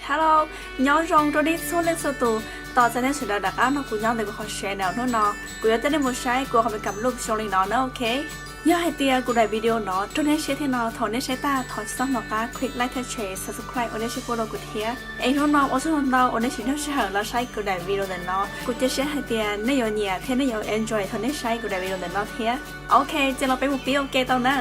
Hello, nyob zoo rau nej txhua leej txhua tus. Tos txais nej sawv daws rov qab nrog kuv nyob ntawm kuv qhov channel hnub no. Kuv yuav coj nej mus saib kuv qhov makeup look zoo li no na, ok. Yog hais tias kuv daim video no raug nej siab thiab no, thaum nej saib tag thov tsis txhob hnov qab click like thiab share, subscribe ua nej siab pub rau kuv thiab. Es hnub no ua tsaug ntau uas nej tseem nrog sij hawm los saib kuv daim video ntawm no. Kuv cia siab hais tias nej yuav nyiam thiab nej yuav enjoy thaum nej saib kuv daim video ntawm no thiab. Ok, cia los peb mus pib ua ke tau na.